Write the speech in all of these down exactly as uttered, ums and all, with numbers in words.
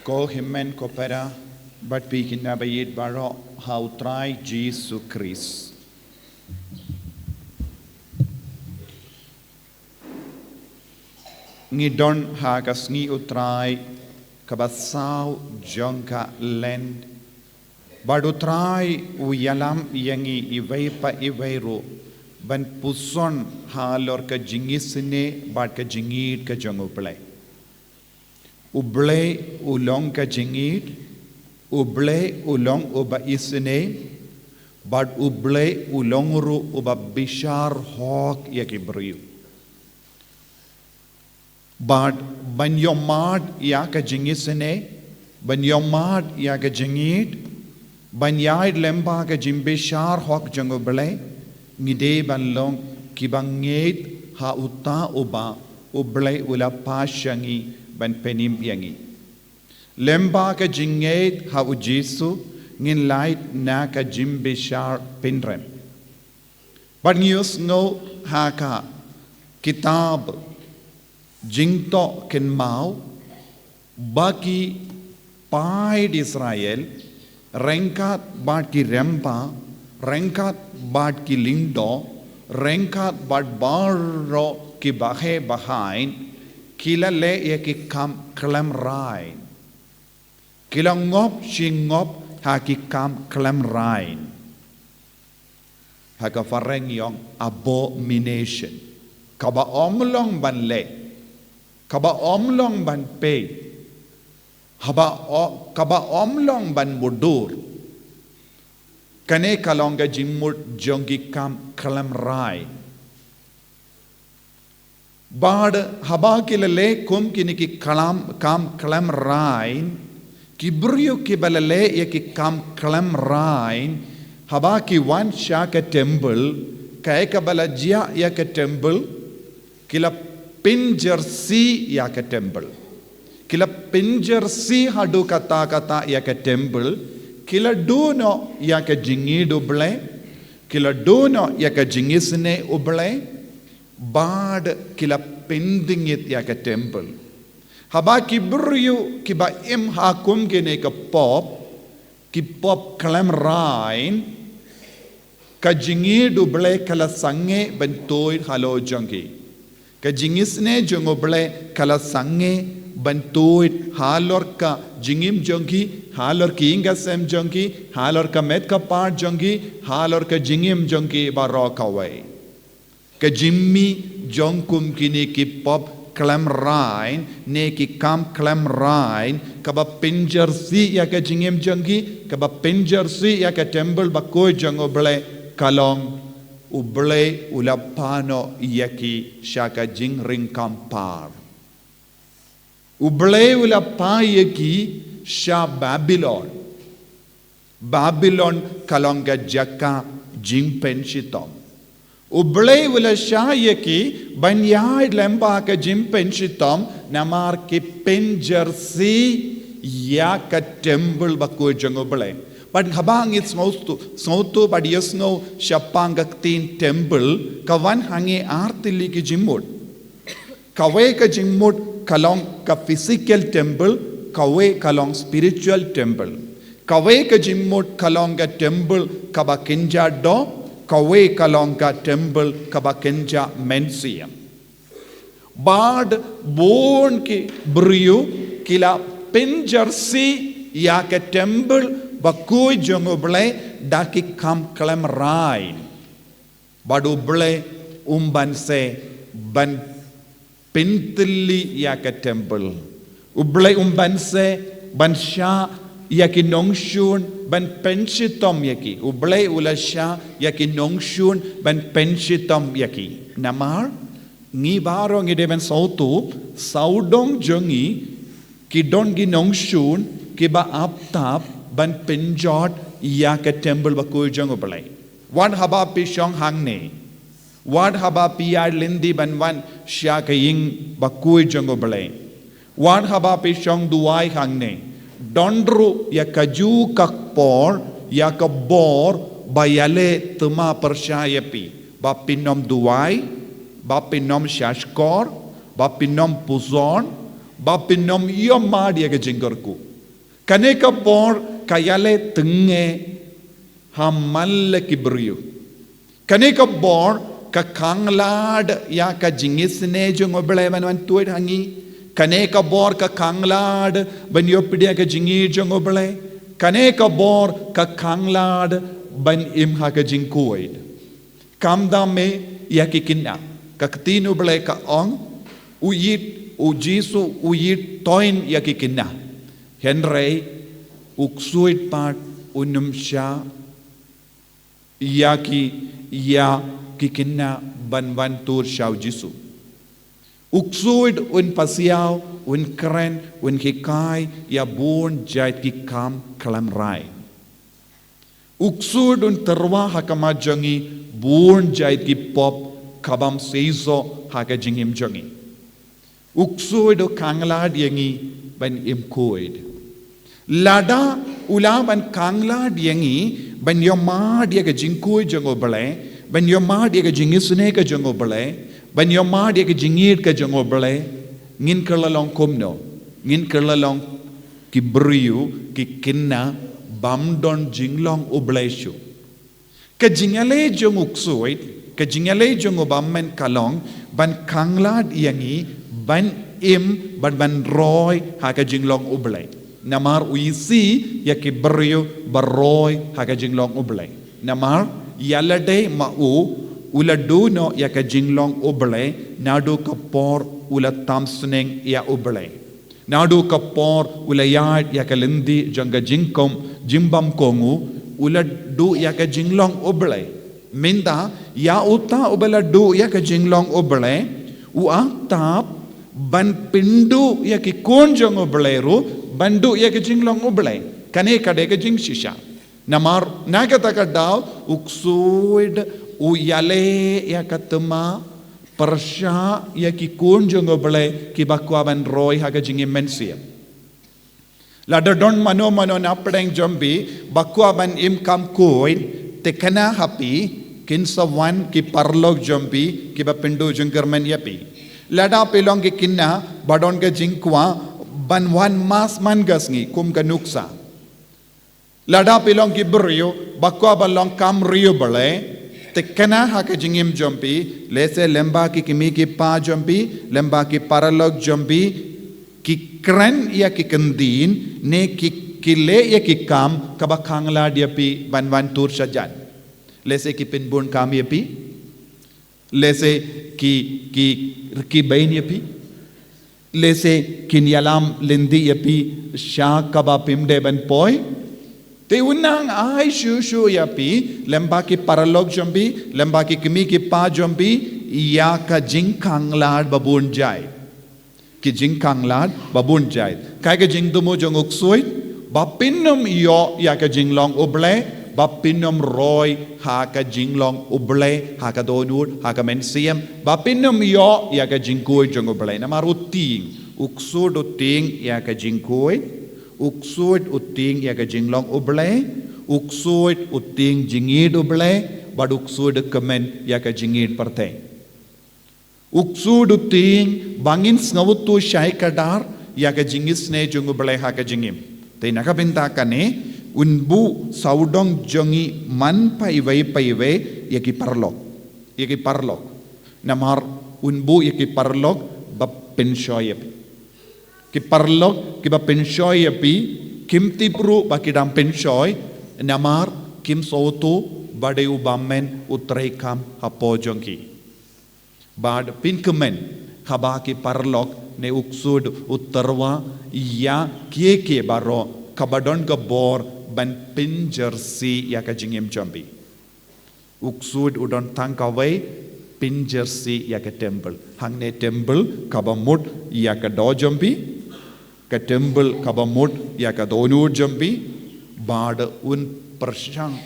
Ko hynmen ko para, bad phi ki naba ïeit baroh ha u Trai Jisu Khrist. Ngi don ha ka sngi u Trai kaba saw jong ka Lent. Bad u Trai u ïalam ïa ngi iwei pa iwei ruh ban puson halor ka jingisynei bad ka jingïeid ka jong u Blei. U Blei u long ka jingïeid, u Blei u long uba isynei, bad u Blei u long ruh uba bishar hok ïa ki briew. Bad ban ïohmad ïa ka jingisynei, ban ïohmad ïa ka jingïeid, ban ïaid lyngba ka jingbishar hok jong u Blei, ngi dei ban long kiba ngeit ha uta uba u Blei u la pass sha ngi ban pynim ïa ngi. Lyngba ka jingngeit ha u Jisu ngin lait na ka jingbishar pynrem. Bad ngi ïohsngew ha ka kitab Jingtohkynmaw ba ki paid Israel, ryngkat bad ki rympa, ryngkat bad ki lyngdoh, ryngkat bad baroh ki baheh bahaiñ, ki la leh ïa ki kam khlem raiñ. Ki la ngop shi ngop ha ki kam khlem raiñ. Ha ka phareng ïong abomination. Kaba ym long ban leh. Kaba ym long ban peit. Haba o-, kaba ym long ban mutdur. Kane ka long ka jingmut jong ki kam khlem raiñ. Bad haba ki la leh kum kine ki klam, kam khlem raiñ, ki briew kiba la leh ïa ki kam khlem raiñ, haba ki wan sha ka temple, kaei kaba la jia ïa ka temple, ki la pynjyrsieh ïa ka temple. Ki la pynjyrsieh haduh katta katta ïa ka temple, ki la duh noh ïa ka jingïeid u Blei, ki la duh noh ïa ka jingisynei u Blei, bad ki la pyndngit ïa ka temple. Haba ki briew kiba im ha kum kine ki pop, ki pop khlem raiñ, ka jingïeid u Blei ka la sangeh ban tuid halor jong ki. Ka jingisynei jong u Blei ka la sangeh ban tuid halor ka jingim jong ki, halor ki ïing ki sem jong ki, halor ka met ka phad jong ki, halor ka jingim jong ki baroh kawei. Ka jingmih jong kum kine ki pop khlem raiñ, ne ki kam khlem raiñ, kaba pynjyrsieh ïa ka jingim jong ki, kaba pynjyrsieh ïa ka temple bakhuid jong u Blei, ka long u Blei u la phah noh ïa ki sha ka jingring kam phar. U Blei u la phah ïa ki sha Babilon. Babilon ka long ka jaka jingpynshitom. U Blei u la shah ïa ki ban ïaid lyngba ka jingpynshitom namar ki pynjyrsieh ïa ka temple bakhuid jong u Blei. Bad haba ngi sngewthuh, sngewthuh bad ïohsngew shaphang ka ktien temple, ka wan hangne ar tylli ki jingmut. Kawei ka jingmut ka long ka physical temple, kawei ka long spiritual temple. Kawei ka jingmut ka long ka temple kaba kynja doh, kawei ka long ka temple kaba kynja mynsiem. Bad bun ki briew ki la pynjyrsieh ïa ka temple bakhuid jong u Blei da ki kam khlem raiñ. Bad u Blei um banse ban pyntylli ïa ka temple. U Blei um banse ban shah ïa ki nongshun ban pynshitom ïa ki. U Blei u la shah ïa ki nongshun ban pynshitom ïa ki. Namar ngi baroh ngi dei ban sngewthuh, sawdong jong ngi ki don ki nongshun kiba ap tap ban pynjot ïa ka temple bakhuid jong u Blei. Wat haba phi shong hangne. Wat haba phi ïaid lynti ban wan sha ka ïing bakhuid jong u Blei. Wat haba phi shong duwai hangne. Don ruh ïa kajuh ka por, ïa ka bor ba ïaleh thma pyrshah ïa phi. Ba phin ym duwai, ba phin ym shahshkor, ba phin ym puson, ba phin ym ïohmad ïa ka jingkyrkhu. Kane ka bor ka ïaleh tynge ha man la ki briew. Kane ka bor ka khanglad ïa ka jingisynei jong U Blei ban wan tuid ha ngi. Kane ka bor ka khanglad ban ïoh pdiang ka jingïeit jong U Blei. Kane ka bor ka khanglad ban im ha ka jingkhuid. Kam da me ïa ki kynna. Ka ktien U Blei ka ong, u ïeit, U Jisu u ïeit toin ïa ki kynna. Hynrei u ksuid pat un ym shah ïa ki, ïa ki kynna ban wan tur sha U Jisu. U ksuid un pasiaw, un kren, un hikai ïa bun jait ki kam khlem rai. U ksuid un tyrwa ha khmat jong ngi bun jait ki pop ka bym seisoh ha ka jingim jong ngi. U ksuid u khanglad ïa ngi ban im khuid. Lada u lah ban khanglad ïa ngi ban ïohmad ïa ka jingkhuid jong U Blei, ban ïohmad ïa ka jingisynei ka jong U Blei, ban ïohmad ïa ka jingïeit ka jong U Blei, ngin kylla long kumno? Ngin kylla long ki briew, ki kynna bym don jinglong U Blei shuh. Ka jingïaleh jong u ksuid, ka jingïaleh jong u bymmen ka long ban khanglad ïa ngi ban im bad ban roi ha ka jinglong U Blei. Namar u isih ïa ki briew ba roi ha ka jinglong U Blei. Namar ïa lade ma u, u la duh noh ïa ka jinglong U Blei naduh ka por u la tam sneng ïa U Blei. Naduh ka por u la ïaid ïa ka lynti jong ka jingkhum jingbymkohnguh, u la duh ïa ka jinglong U Blei. Mynta ïa uta uba la duh ïa ka jinglong U Blei, u ap tap ban pynduh ïa ki khun jong U Blei ruh ban duh ïa ka jinglong U Blei. Kane ka dei ka jingshisha. Namar na kata ka daw u ksuid u ïaleh ïa ka thma pyrshah ïa ki khun jong U Blei kiba kwah ban roi ha ka jingim mynsiem. Lada don mano mano na pdeng jong phi ba kwah ban im kham khuid, te kane ha phi kin sa wan ki paralok jong phi kiba pynduh jingkyrmen ïa phi. Lada phi long ki kynna ba don ka jingkwah ban wan mass man ka sngi kum ka nuksa. Lada phi long ki briew ba kwah ban long kham riewblei, te kane ha ka jingim jong phi, lehse lyngba ki kmie ki kpa jong phi, lyngba ki paralok jong phi, ki kren ïa ki kyntien, ne ki, ki leh ïa ki kam kaba khanglad ïa phi ban wan tur sha jan. Lehse ki pynbun kam ïa phi. Lehse ki, ki, ki beiñ ïa phi. Lehse kin ïalam lynti ïa phi sha kaba phim dei ban poi. Te u nang ai shuh shuh ïa phi, lyngba ki paralok jong phi, lyngba ki kmie ki kpa jong phi, ïa ka jingkhanglad babun jait. Ki jingkhanglad babun jait. Kaei ka jingthmu jong u ksuid? Ba phin ym ïoh ïa ka jinglong U Blei, ba phin ym roi ha ka jinglong U Blei, ha ka dohnud, ha ka mynsiem, ba phin ym ïoh ïa ka jingkhuid jong U Blei. Namar u tieng, u ksuid u tieng ïa ka jingkhuid, u ksuid u tieng ïa ka jinglong U Blei, u ksuid u tieng jingïeit U Blei, bad u ksuid u kmen ïa ka jingïeit pyrthei. U ksuid u tieng ba ngin sngewthuh shai kdar ïa ka jingisynei jong U Blei ha ka jingim. Te na ka bynta kane, un buh sawdong jong ngi man pa iwei pa iwei ïa ki paralok. Ïa ki paralok. Namar un buh ïa ki paralok ba pynshoi ïa phi. Ki paralok kiba pynshoi ïa phi, kim tip ruh ba ki dang pynshoi, namar kim sngewthuh ba dei u bymmen u treikam hapoh jong ki. Bad phin kmen haba ki paralok ne u ksuid u tyrwa ïa kiei kiei baroh kaba don ka bor ban pynjyrsieh ïa ka jingim jong phi. U ksuid u don tang kawei, pynjyrsieh ïa ka templ. Hangne templ kaba mut ïa ka doh jong phi, ka templ kaba mut ïa ka dohnud jong phi, bad un pyrshang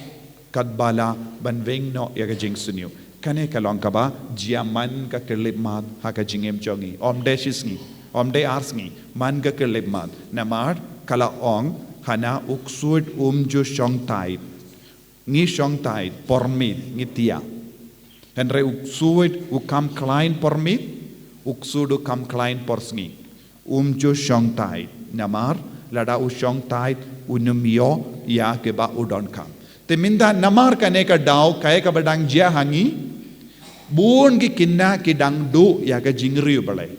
katba lah ban weng noh ïa ka jingsniew. Kane ka long kaba jia man ka khyllipmat ha ka jingim jong ngi. Ym dei shisngi, ym dei arsngi, man ka khyllipmat. Namar ka la ong, hana u ksuid um ju shong tight. Ngi shong tight por miet, ngi thiah. Hynrei u ksuid u kham khlaiñ por miet, u ksuid u kham khlaiñ por sngi. Um ju shong tight, namar Lada u shong tight, un ym ïoh ïa kiba u donkam. Te mynta namar kane ka daw, kaei kaba dang jia ha ngi, bun ki khynnah ki dang duh ïa ka jingriewblei.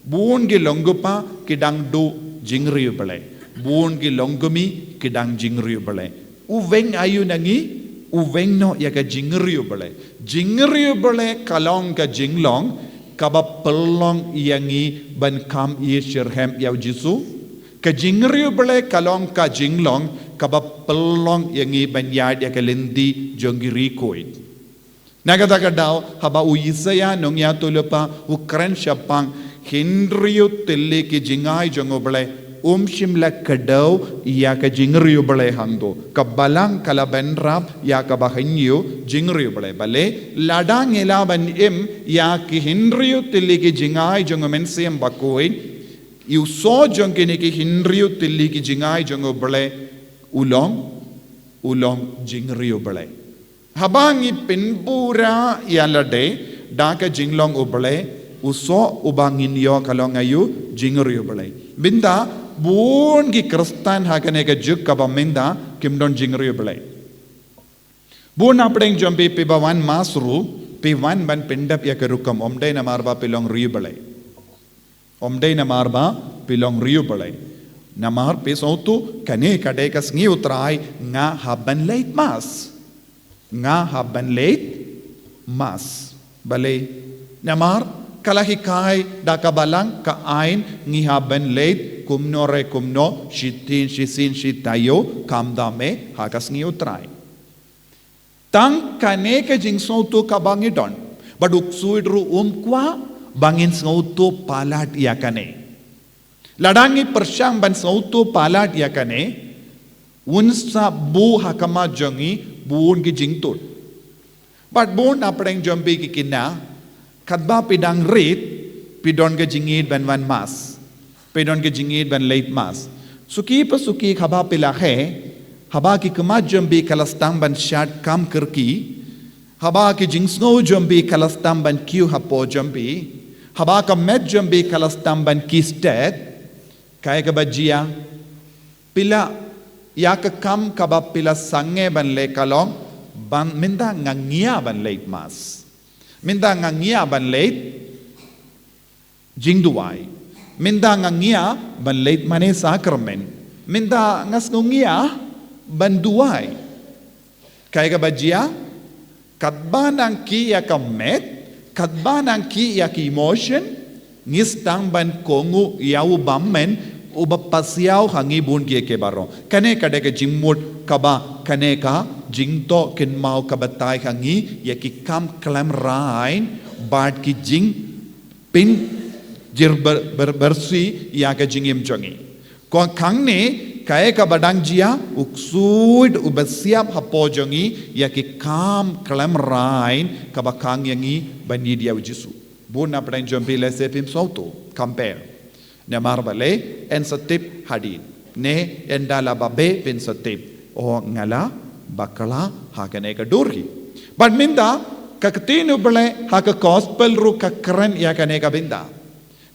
Bun ki long kpa ki dang duh jingriewblei. Bun ki long kmie ki dang jingriewblei. U weng aïu na ngi, u weng noh ïa ka jingriewblei. Jingriewblei ka long ka jinglong kaba pynlong ïa ngi ban kham ïeit shitrhem ïa u Jisu. Ka jingriewblei ka long ka jinglong kaba pynlong ïa ngi ban ïaid ïa ka lynti jong ki riewkhuid. Na kata ka daw, haba u Isaïah nongïathuhlypa u kren shaphang hynriew tylli ki jingai jong U Blei, um shym la kdew ïa ka jingriewblei hangto. Ka balang ka la bynrap ïa kaba hynñiew jingriewblei. Balei, lada ngi lah ban im ïa ki hynriew tylli ki jingai jong U Mynsiem Bakhuid, ïa u soh jong kine ki hynriew tylli ki jingai jong U Blei, u long, u long jingriewblei. Haba ngi pynpura ïa lade da ka jinglong U Blei, u soh uba ngin ïoh ka long aïu, jingriewblei. Mynta, bun ki Khristan ha kane ka juk kaba mynta kim don jingriewblei. Bun na pdeng jong phi, phi ba wan Mass ruh, phi wan ban pyndep ïa ka rukom, ym dei namar ba phi long riewblei. Ym dei namar ba phi long riewblei. Namar phi sngewthuh kane ka dei ka sngi U Trai, nga hap ban leit Mass. Nga hap ban leit Mass. Balei, namar ka la hikai da ka balang, ka aiñ, ngi hap ban leit kumno re kumno, shi ktien, shi sien, shi taïew, kham da me ha ka sngi U Trai. Tang kane ka jingsngewthuh kaba ngi don. Bad u Ksuid ruh um kwah ba ngin sngewthuh palat ïa kane. Lada ngi pyrshang ban sngewthuh palat ïa kane, un sa buh ha khmat jong ngi bun ki jingtut. Bad bun na pdeng jong phi ki khynnah, katba phi dang rit, phi don ka jingïeit ban wan Mass. Phi don ka jingïeit ban leit Mass. Suki pa suki haba phi la heh, haba ki khmat jong phi ka la sdang ban shad kham kyrkieh, haba ki jingsngew jong phi ka la sdang ban kiew hapoh jong phi, haba ka met jong phi ka la sdang ban kiew stet, kaei kaba jia, phi la, ïa ka kam kaba phi la sangeh ban leh ka long, ban mynta nga ngiah ban leit Mass. Mynta nga ngiah ban leit jingduwai. Mynta nga ngiah ban leit mane sakramen. Mynta nga sngew ngiah ban duwai. Kaei kaba jia, katba nang kiew ïa ka met, katba nang kiew ïa ka emotion, ngi sdang ban kohnguh ïa u bymmen, uba pasiaw ha ngi bun kiei kiei baroh. Kane ka dei ka jingmut kaba, kane ka jingthoh kynmaw kaba tai ha ngi, ïa ki kam khlem raiñ, bad ki jing pynjur ber, ber, bersih ïa ka jingim jong ngi. Ko hangne, kaei kaba dang jia, u Ksuid uba siap hapoh jong ngi, ïa ki kam khlem raiñ, kaba khang ïa ngi ban ïeit ïa u Jisu. Bun na pdeng jong phi lehse phim sngewthuh, compare. Namar balei, yn sa tip hadien. Ne, ynda la ba beh phin sa tip. O nga la bakla ha kane ka dur hi. Bad mynta, ka ktien U Blei ha ka gospel ruh ka kren ïa kane ka bynta.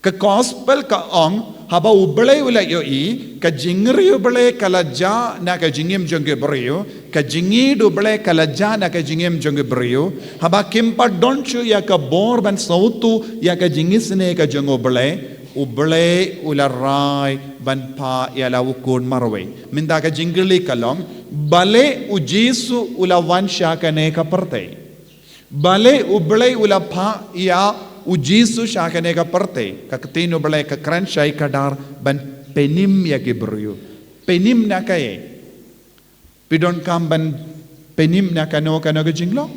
Ka gospel ka ong, haba U Blei u la ïohi, ka jingriewblei ka la jah na ka jingim jong ki briew, ka jingïeit U Blei ka la jah na ka jingim jong ki briew, haba kim pat don shuh ïa ka bor ban sngewthuh ïa ka jingisynei ka jong U Blei, U Blei u la rai ban phah ïa la u Khun marwei. Mynta ka jingkylli ka long, balei u Jisu u la wan sha kane ka pyrthei? Balei U Blei u la phah ïa u Jisu sha kane ka pyrthei? Ka ktien U Blei ka kren shai kdar ban pynim ïa ki briew. Pynim na kaei? Phi donkam ban pynim na kano kano ka jinglong?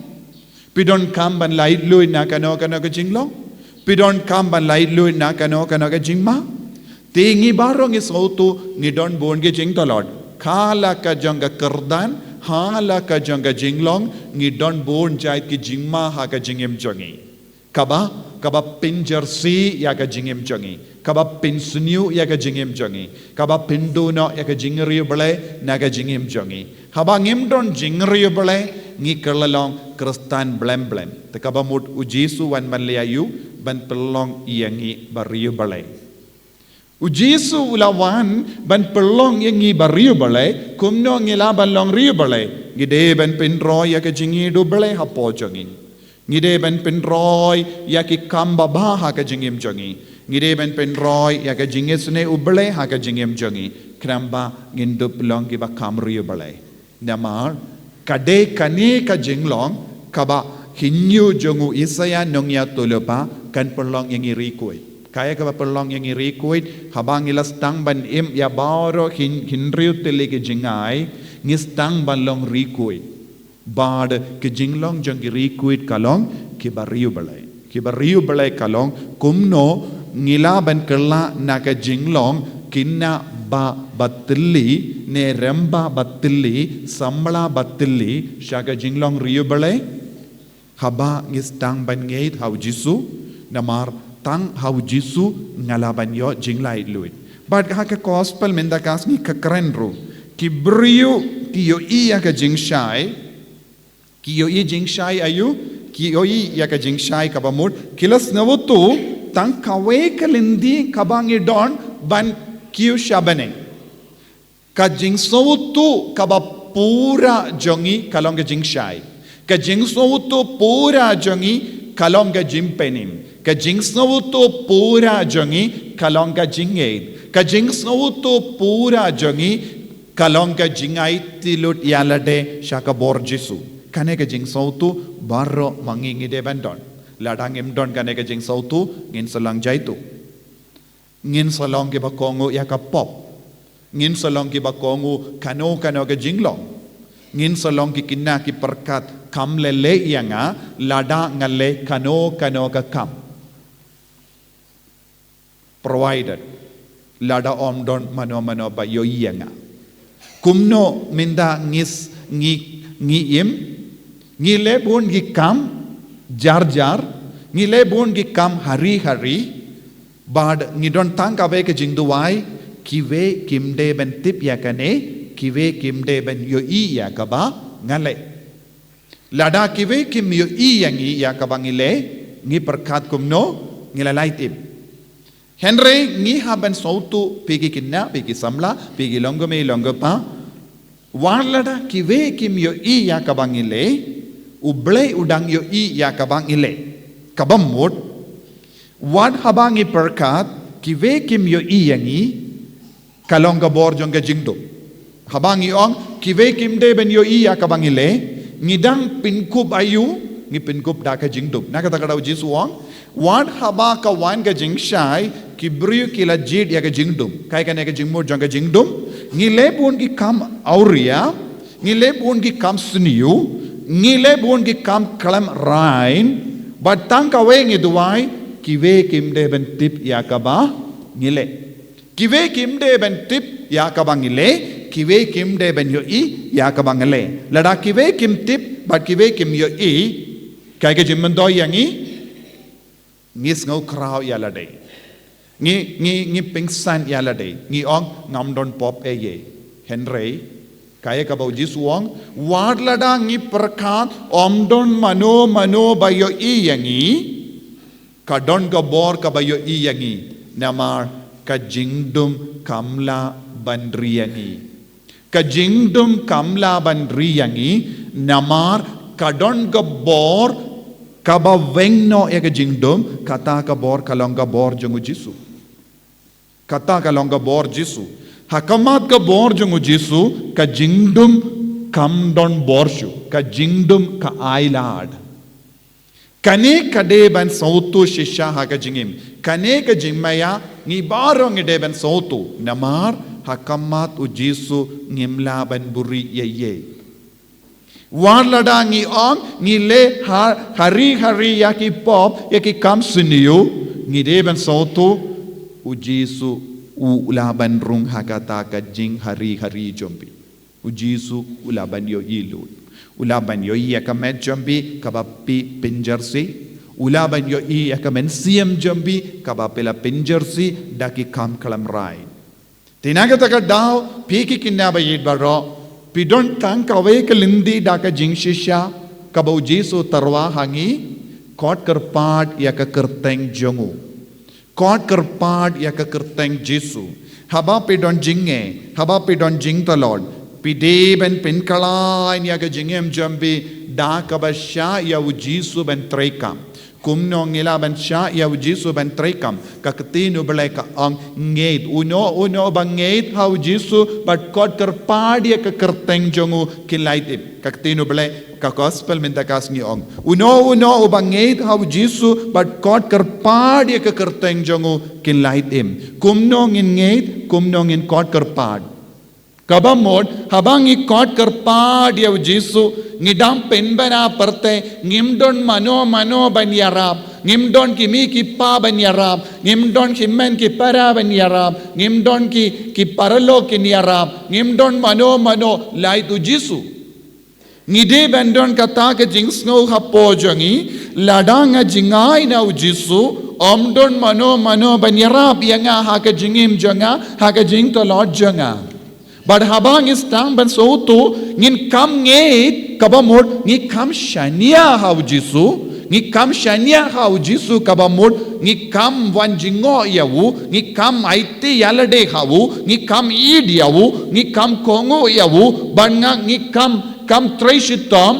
Phi donkam ban laitluid na kano kano ka jinglong? Phi donkam ban laitluid na kano kano ka jingma? Te ngi baroh ngi sngewthuh ngi don bun ki jingtlot. Ha la ka jong ka kyrdan, ha la ka jong ka jinglong, ngi don bun jait ki jingma ha ka jingim jong ngi. Kaba, kaba pynjur sih ïa ka jingim jong ngi. Kaba pynsniew ïa ka jingim jong ngi. Kaba pynduh noh ïa ka jingriewblei na ka jingim jong ngi. Haba ngim don jingriewblei ngi kylla long Khristan blem blem. Te kaba mut u Jisu u wan ban leh aïu, ban pynlong ïa ngi ba riewblei. U Jisu u la wan ban pynlong ïa ngi ba riewblei, kumno ngi lah ban long riewblei? Ngi dei ban pynroi ïa ka jingïeit U Blei hapoh jong ngi. Ngi dei ban pynroi ïa ki kam babha ha ka jingim jong ngi. Ngi dei ban pynroi ïa ka jingisynei U Blei ha ka jingim jong ngi. Khnang ba ngin dup long kiba kham riewblei. Namar ka dei kane ka jinglong kaba hynñiew jong u Isaïah nongïathuhlypa kan pynlong ïa ngi riewkhuid. Kaei kaba pynlong ïa ngi riewkhuid? Haba ngi la sdang ban im ïa baroh hyn-, hynriew tylli ki jingai, ngi sdang ban long riewkhuid. Bad ka jinglong jong ki riewkhuid ka long kiba riewblei. Kiba riewblei ka long kumno ngi lah ban kylla na ka jinglong khynnah ba, ba tylli, ne rem ba, ba tylli, samla ba tylli, sha ka jinglong riewblei. Haba ngi sdang ban ngeit ha u Jisu, namar tang ha u Jisu nga lah ban ïoh jinglaitluid. Bad ha ka gospel mynta ka sngi ka kren ruh, ki briew ki ïohi ïa ka jingshai, ki ïohi jingshai aïu, ki ïohi ïa ka jingshai kaba mut, ki la sngewthuh tang kawei ka lynti kaba ngi don ban kiew sha bneng. Ka jingsngewthuh kaba pura jong ngi ka long ka jingshai. Ka jingsngewthuh pura jong ngi ka long ka jingpynim. Ka jingsngewthuh pura jong ngi ka long ka jingngeit. Ka jingsngewthuh pura jong ngi ka long ka jingaiti lut ïalade sha ka bor Jisu. Kane ka jingsngewthuh baroh ma ngi ngi dei ban don. Lada ngim don kane ka jingsngewthuh, ngin sa long jaituh. Ngin sa long kiba kohnguh ïa ka pop. Ngin sa long kiba kohnguh kano kano ka jinglong. Ngin sa long ki khynnah ki pyrkhat kam leh leh ïa nga lada nga leh kano kano ka kam. Provided lada ym don mano mano ba ïohi ïa nga. Kumno mynta ngi s-, ngi, ngi im, ngi leh bun ki kam jar jar, ngi leh bun ki kam hari hari, bad ngi don tang kawei ka jingduwai, kiwei kim dei ban tip ïa kane, kiwei kim dei ban ïohi ïa kaba nga leh. Lada kiwei kim ïohi ïa ngi ïa kaba ngi leh, ngi pyrkhat kumno, ngi la lait im. Hynrei ngi hap ban sngewthuh, phi ki khynnah, phi ki samla, phi ki longkmie longkpa, wat lada kiwei kim ïohi ïa kaba ngi leh, U Blei u dang ïohi ïa kaba ngi leh. Kaba mut, wat haba ngi pyrkhat kiwei kim ïohi ïa ngi, ka long ka bor jong ka jingdum. Haba ngi ong kiwei kim dei ban ïohi ïa kaba ngi leh, ngi dang pynkup aïu? Ngi pynkup da ka jingdum. Na kata ka daw Jisu u ong, wat haba ka wan ka jingshai, ki briew ki la jied ïa ka jingdum. Kaei kane ka jingmut jong ka jingdum? Ngi leh bun ki kam awria, ngi leh bun ki kam sniew, ngi leh bun ki kam khlem raiñ, bad tang kawei ngi duwai, kiwei kim dei ban tip ïa kaba ngi leh. Kiwei kim dei ban tip ïa kaba ngi leh, kiwei kim dei ban ïohi ïa kaba ngi leh. Lada kiwei kim tip bad kiwei kim ïohi, kaei ka jingmyntoi ïa ngi? Ngi sngewkhraw ïalade. Ngi, ngi, ngi pynsan ïalade. Ngi ong ngam don pop ei ei. Hynrei kaei kaba u Jisu u ong, wat lada ngi pyrkhat ym don mano mano ba ïohi ïa ngi, ka don ka bor kaba ïohi ïa ngi, namar ka jingdum kam lah ban ri ïa ngi. Ka jingdum kam lah ban ri ïa ngi, namar ka don ka bor kaba weng noh ïa ka jingdum, kata ka bor ka long ka bor jong u Jisu. Kata ka long ka bor Jisu. Ha khmat ka bor jong u Jisu, ka jingdum kam don bor shuh, ka jingdum ka ailad. Kane ka dei ban sngewthuh shisha ha ka jingim. Kane ka jingmaïa ngi baroh ngi dei ban sngewthuh. Namar ha khmat u Jisu ngim lah ban buhrieh ei ei. Wat lada ngi ong ngi leh ha-, hari hari ïa ki pop, ïa ki kam sniew, ngi dei ban sngewthuh u Jisu u lah ban rung ha kata ka jinghari hari jong phi. U Jisu u lah ban ïohi lut. U lah ban ïohi ïa ka met jong phi kaba phi pynjyrsi. U lah ban ïohi ïa ka mynsiem jong phi kaba phi la pynjyrsi da ki kam khlem raiñ. Te na kata ka daw, phi ki khynnah ba ïeit baroh, phi don tang kawei ka lynti da ka jingshisha kaba u Jisu u tyrwa ha ngi, khot kyrpad ïa ka kyrteng jong u. Kot kyrpad ïa ka kyrteng Jisu. Haba phi don jingeh, haba phi don jingtlot, phi dei ban pynkylla ïa ka jingim jong phi da kaba shah ïa u Jisu ban treikam. Kumno ngi lah ban shah ïa u Jisu ban treikam? Ka ktien U Blei ka ong ngeit. Uno uno ba ngeit ha u Jisu bad kot kyrpad ïa ka kyrteng jong u, kin lait im. Ka ktien U Blei, ka gospel mynta ka sngi ong, uno uno uba ngeit ha u Jisu bad kot kyrpad ïa ka kyrteng jong u, kin lait im. Kumno ngin ngeit, kumno ngin kot kyrpad? Kaba mut, haba ngi kot kyrpad ïa u Jisu, ngi dang pynbna pyrthei, ngim don mano mano ban ïarap, ngim don ki mei ki pa ban ïarap, ngim don ki hynmen ki para ban ïarap, ngim don ki, ki paralok kin ïarap, ngim don mano mano, lait u Jisu. Ngi dei ban don kata ka jingsngew hapoh jong ngi, lada nga jngai na u Jisu, ym don mano mano ban ïarap ïa nga ha ka jingim jong nga, ha ka jingtlot jong nga. Bad haba ngi sdang ban sngewthuh, ngin kam ngeit, kaba mut ngi kam shaniah ha u Jisu, ngi kam shaniah ha u Jisu, kaba mut ngi kam wan jngoh ïa u, ngi kam aiti ïalade ha u, ngi kam ïeit ïa u, ngi kam kohnguh ïa u, bad nga ngi kam, kam trei shitom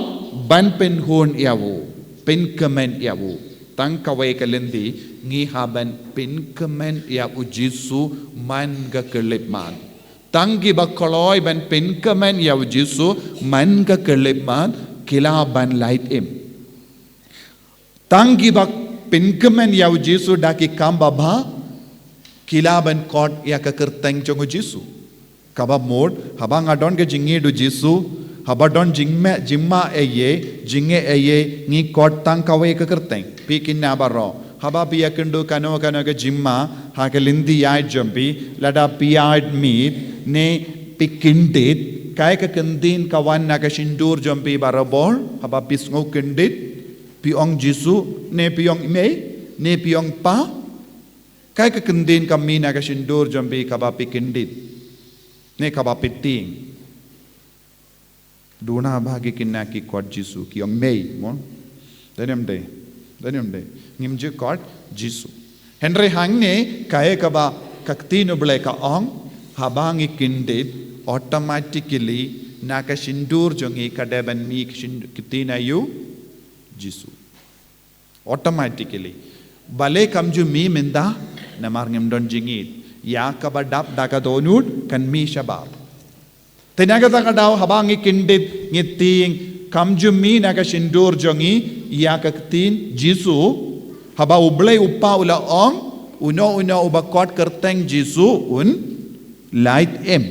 ban pynhun ïa u, pynkmen ïa u. Tang kawei ka lynti, ngi hap ban pynkmen ïa u Jisu man ka khyllipmat. Tang kiba kloi ban pynkmen ïa u Jisu man ka khyllipmat, ki lah ban lait im. Tang kiba pynkmen ïa u Jisu da ki kam babha, ki lah ban kot ïa ka kyrteng jong u Jisu. Kaba mut, haba nga don ka jingïeit u Jisu, haba don jingmeh, jingma ei ei, jingeh ei ei, ngi kot tang kawei ka kyrteng. Phi kynna baroh, haba phi ïakynduh kano kano ka jingma ha ka lynti ïaid jong phi, lada phi ïaid miet, ne phi kyndit, kaei ka kyntien ka wan na ka shyntur jong phi barabor, haba phi sngew kyndit? Phi ong Jisu, ne phi ong mei, ne phi ong pa? Kaei ka kyntien ka mih na ka shyntur jong phi kaba phi kyndit, ne kaba phi tieng? Duna ba ki kynna ki kot Jisu, ki ong mei, mo? Dei ne ym dei? Dei ne ym dei? Ngim ju kot Jisu. Hynrei hangne, kaei kaba ka ktien U Blei ka ong, haba ngi kyndit, automatically na ka shyntur jong ngi ka dei ban mih ka shyn-, ktien aïu? Jisu. Automatically. Balei kam ju mih mynta? Namar ngim don jingïeit. Ïa kaba dap da ka dohnud kan mih shabar. Te na kata ka daw haba ngi kyndit ngi tieng, kam ju mih na ka shyntur jong ngi ïa ka ktien Jisu. Haba U Blei U Kpa u la ong, uno uno uba kot kyrteng Jisu un lait im.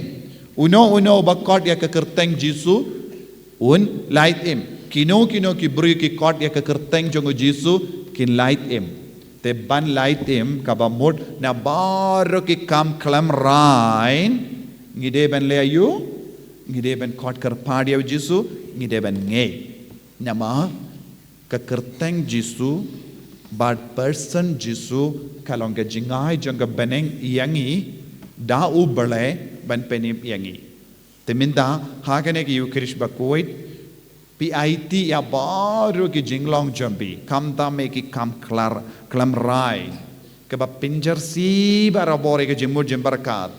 Uno uno uba kot ïa ka kyrteng Jisu un lait im. Kino kino ki briew ki kot ïa ka kyrteng jong u Jisu kin lait im. Te ban lait im kaba mut na baroh ki kam khlem rain, ngi dei ban leh aïu? Ngi dei ban kot kyrpad ïa u Jisu, ngi dei ban ngeit. Namar ka kyrteng Jisu bad person Jisu ka long ka jingai jong ka bneng ïa ngi da U Blei ban pynim ïa ngi. Te mynta ha kane ka Ïukharist Bakhuid, phi aiti ïa baroh ki jinglong jong phi, khamtam eh ki kam khlem, khlem rain, kaba pynjyrsieh barabor ïa ka jingmut jingpyrkhat.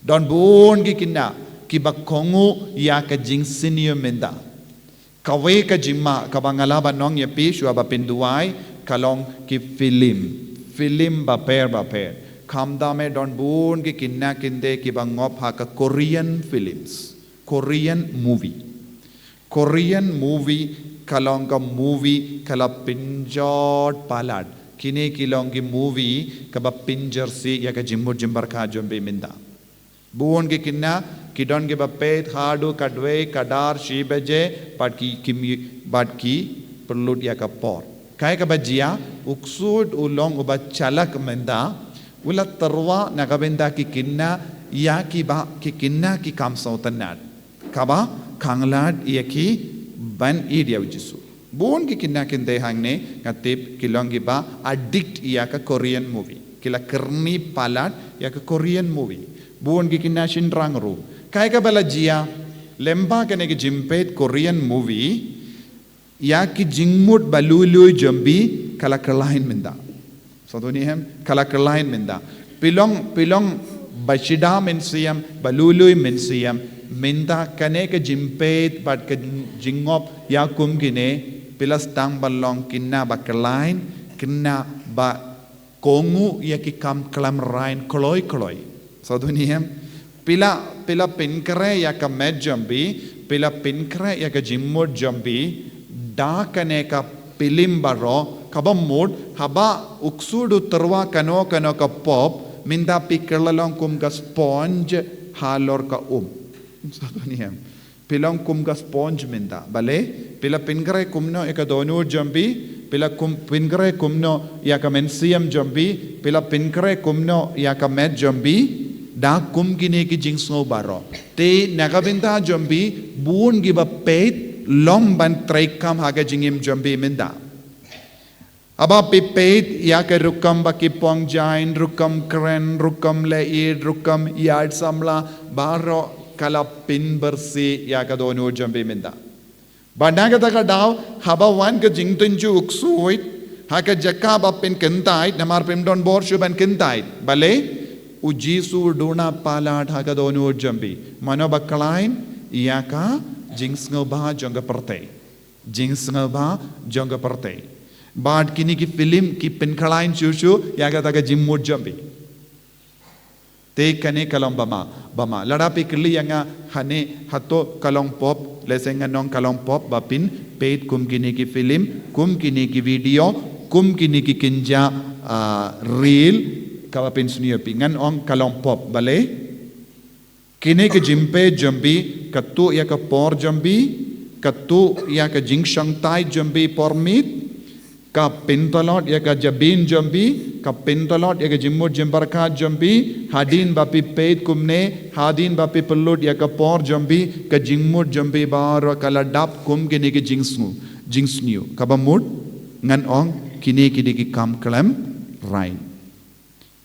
Don bun ki khynnah kiba kohnguh ïa ka jingsniew mynta. Kawei ka jingma kaba nga lah ban ong ïa phi shuwa ba phin duwai ka long ki film. Film bapher bapher. Khamtam eh don bun ki khynnah khyndai kiba ngop ha ka Korean films, Korean movie. Korean movie ka long ka movie ka la pynjot palat. Kine ki long ki movie kaba pynjyrsieh ïa ka jingmut jingpyrkhat jong phi mynta. Bun ki khynnah ki don kiba peit haduh ka dwei ka dar shi baje bad ki, ki mi-, bad ki pynlut ïa ka por. Kaei kaba jia, u ksuid u long uba shalak mynta, u la tyrwa na ka bynta ki khynnah ïa kiba ki khynnah ki kam sngewtynnad, kaba khanglad ïa ki ban ïeit ïa u Jisu. Bun ki khynnah khyndai hangne nga tip ki long kiba addict ïa ka Korean movie. Ki la kyrni palat ïa ka Korean movie. Bun ki khynnah shynrang ruh. Kaei kaba la jia, lyngba kane ka jingpeit Korean movie, ïa ki jingmut ba lui lui jong phi ka la kyllain mynta. Sa duni em, ka la khlain mynta. Phi long, phi long ba shida mynsiem, ba lui lui mynsiem, mynta kane ka jingpeit bad ka jingngop ïa kum kine, phi la sdang ban long kine ba khlain, kine ba kohnguh ïa ki kam khlem rain kloi kloi. Sa duni em, phi la, phi la pynkhreh ïa ka met jong phi, phi la pynkhreh ïa ka jingmut jong phi da kane ka phlim baroh, kaba mut haba u ksu u tyrwa kano kano ka pop, mynta phi kylla long kum ka sponge halor ka um. Sa duni em. Phi long kum ka sponge mynta. Balei? Phi la pynkhreh kumno ïa ka dohnud jong phi, phi la kum, pynkhreh kumno ïa ka mynsiem jong phi, phi la pynkhreh kumno ïa ka met jong phi, da kum kine ki jingsngew baroh. Te na ka bynta jong phi, bun kiba peit long ban treikam ha ka jingim jong phi mynta. Haba phi peit ïa ka rukom ba ki pong jain, rukom kren, rukom leit, rukom ïaid samla, baroh ka la pynbieit ïa ka dohnud jong phi mynta. Bad na kata ka daw, haba wan ka jingtynjuh u ksuid ha ka jaka ba phin kyntait, namar phim don bor shuh ban kyntait. Balei? U Jisu u duna palat ha ka dohnud jong phi. Mano ba khlain? Ïa ka jingsngewbha jong ka pyrthei. Jingsngewbha jong ka pyrthei. Bad kine ki phlim ki pynkhlain shuh shuh ïa kata ka jingmut jong phi. Te kane ka long ba ma, ba ma. Lada phi kylli ïa nga hangne hato ka long pop, lehse ngan ong ka long pop ba phin peit kum kine ki phlim, kum kine ki video, kum kine ki kynja, ah, reel, kaba pynsniew phi. Ngan ong ka long pop, balei? Kine ki jingpeit jong phi, ka tuh ïa ka por jong phi, ka tuh ïa ka jingshongthait jong phi por miet, ka pyntlot ïa ka jabieng jong phi, ka pyntlot ïa ka jingmut jingpyrkhat jong phi, hadien ba phi peit kumne, hadien ba phi pynlut ïa ka por jong phi, ka jingmut jong phi baroh ka la dap kum kine ki jingsngew, jingsniew. Kaba mut, ngan ong, kine ki dei ki kam khlem rain.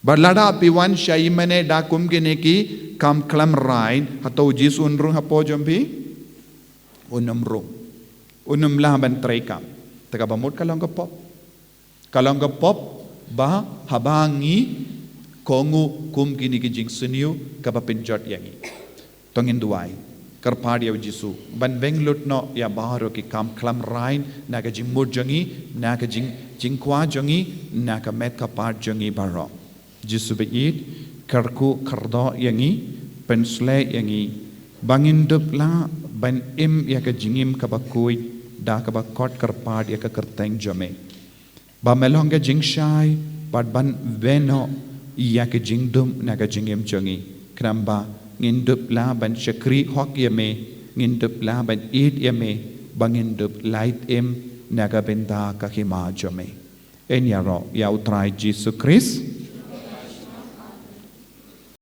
Bad lada phi wan sha ïing mane da kum kine ki kam khlem rain, hato u Jisu un rung hapoh jong phi? Un ym rung. Un ym lah ban treikam. Te kaba mut ka long ka pop. Ka long ka pop ba haba ngi kohnguh kum kine ki jingsniew kaba pynjot ïa ngi. To ngin duwai. Kyrpad ïa u Jisu ban weng lut noh ïa baroh ki kam khlem rain na ka jingmut jong ngi, na ka jing, jingkwah jong ngi, na ka met ka phad jong ngi baroh. Jisu ba ïeit, kyrkhu kyrdoh ïa ngi, pynshlei ïa ngi, ba ngin dup lah ban im ïa ka jingim kaba khuid, da kaba khot kyrpad ïa ka kyrteng jong me. Ba me long ka jingshai, bad ban weng noh ïa ka jingdum na ka jingim jong ngi. Khnang ba ngin dup lah ban shakri hok ïa me, ngin dup lah ban ïeit ïa me, ba ngin dup lait im na ka bynta ka hima jong me. Yn ïaroh ïa u Trai Jisu Khrist.